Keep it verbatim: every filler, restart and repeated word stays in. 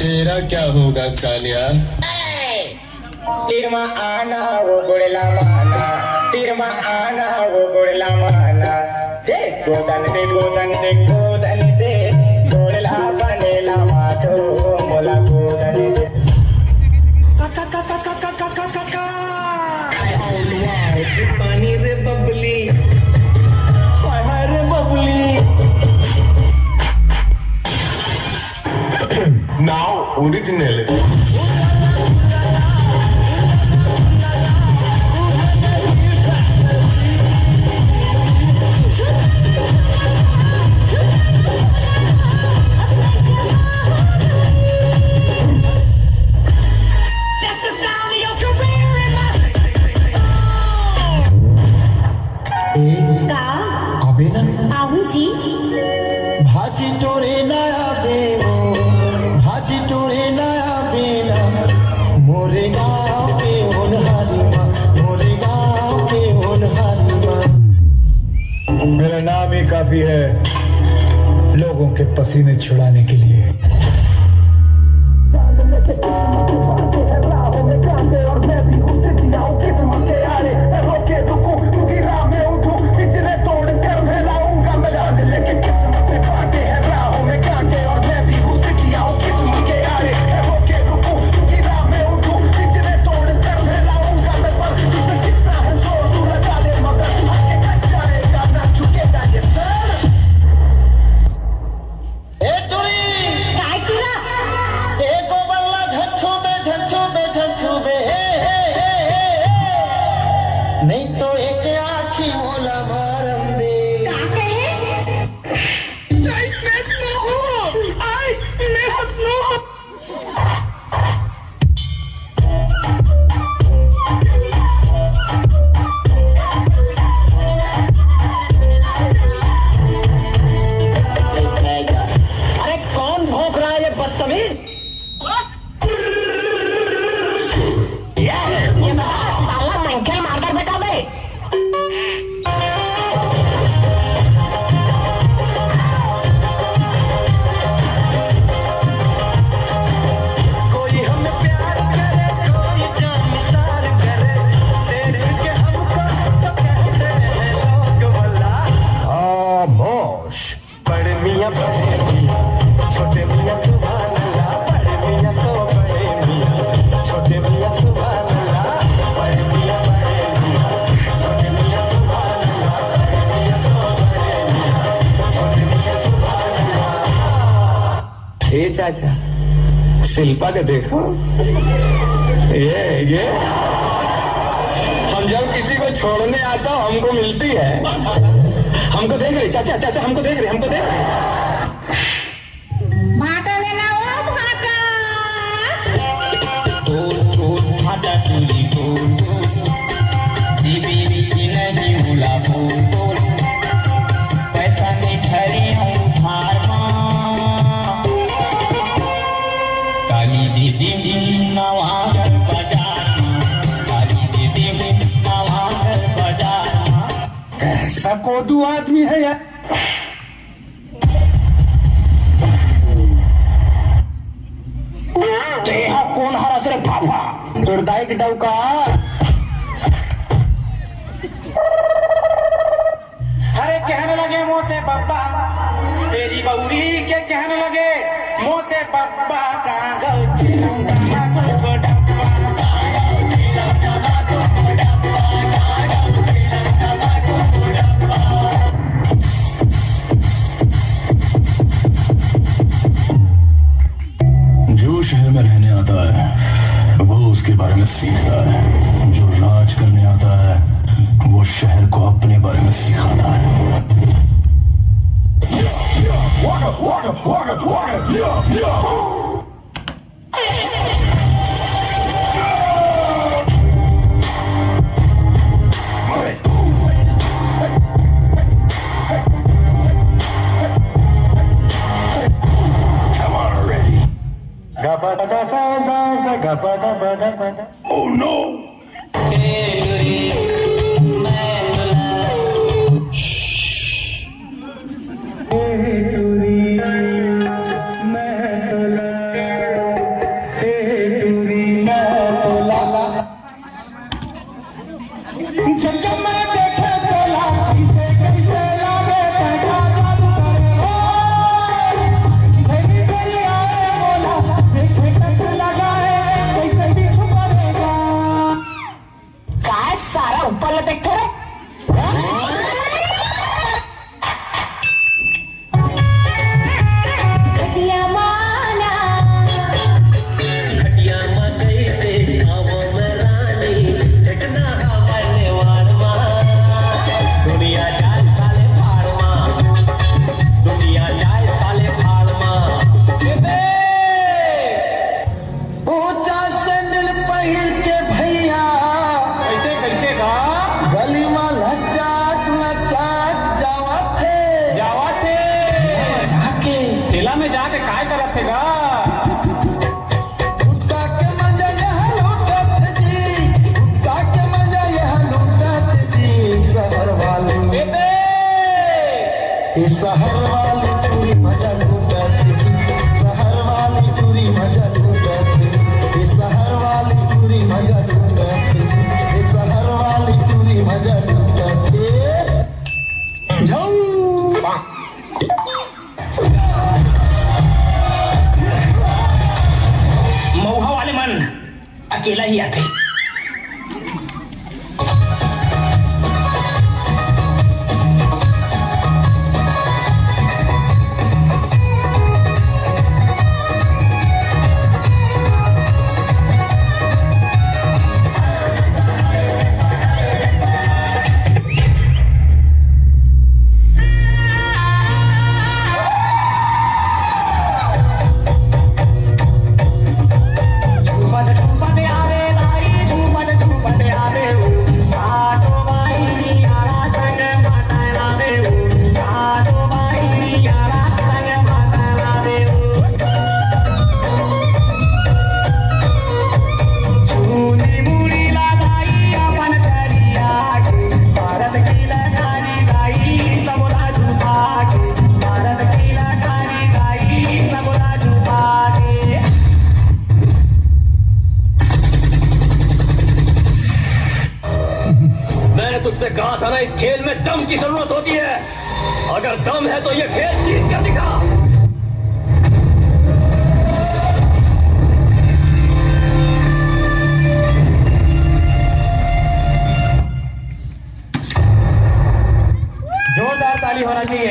तेरा क्या होगा कालिया? तीर म आना वो गोड़ला माना, तीर म आना वो गोड़ला माना। हे गोदन दे, गोदन दे, गोदन दे, गोड़ला बनेला मातो मोला गोदन दे। कट, कट, कट। पानी रे बबली, हाय हाय रे Babli. Now original। That's the sound of your career in my ए, का? आबे ना। आहूँ जी। भाजी टोरे ना आबे वो, भाजी टोरे ना आबे ना। मोरे गाँव के होनहारी माँ, मोरे गाँव के होनहारी माँ। मेरा नाम ही काफी है लोगों के पसीने छुड़ाने के लिए। ए टुरी! काय टुरा? ए गोबर ला झन छूबे, झन छूबे, झन छूबे, हे, हे, हे, हे, हे। नहीं तो एक आँखी मोला मारन दे। का कहे? नहीं, मैं तो हूँ। आई, मैं हूँ। अरे कौन भौंक रहा है ये बदतमीज? ये, ये साला मंकेल मारकर बेटा बे। कोई हमें प्यार करे, कोई जान निसार करे, तेरे के हमको तो कहते हैं लोग भला। खामोश। बड़े मियाँ, बड़े मियाँ, छोटे मियाँ सुभान अल्लाह। बड़े मियाँ तो बड़े मियाँ, छोटे मियाँ सुभान अल्लाह। बड़े मियाँ, बड़े मियाँ, छोटे मियाँ सुभान अल्लाह। बड़े मियाँ तो बड़े मियाँ, छोटे मियाँ सुभान अल्लाह। ए चाचा, शिल्पा के देखो, ये, ये, हम जब किसी को छोड़ने आता, हमको मिलती है। हमको देख रहे, चाचा, चाचा, हमको देख रहे, हमको देख रहे। भाटा लेना ओ भाटा। ओ, ओ, भाटा टूरी ओ, ओ। दीदी की नहीं उला बोल, बोल। पैसा नहीं ठहरी हूँ उधार मा। काली दीदी नवा घर बाजार मा। काली दीदी नवा घर बाजार मा। ऐसा कोदू आदमी है यार। तेहा कोन हरस रे फाफा? तोर दाई के डौका। अरे कहने लगे मोसे बप्पा, तेरी बौरी के कहने लगे मोसे बप्पा, कहाँ गौ चिलम तमाकू को डब्बा। जो शहर में रहने आता है, वो उसके बारे में सीखता है। जो राज करने आता है, वो शहर को अपने बारे में सिखाता है। Oh no! गुट्टा के मजा यहाँ लूटत जी, गुट्टा के मजा यहाँ लूटत जी, शहर वाली। ए शहर वाली टूरी मजा लूटत जी, शहर वाली टूरी मजा लूटत जी, ए शहर वाली टूरी मजा लूटत जी, ए शहर वाली टूरी मजा लूटत जी। झौ। मउहा वाले मन अकेला ही आथे। मैंने तुझसे कहा था ना, इस खेल में दम की जरूरत होती है। अगर दम है तो ये खेल जीत कर दिखा। जोरदार ताली होना चाहिए।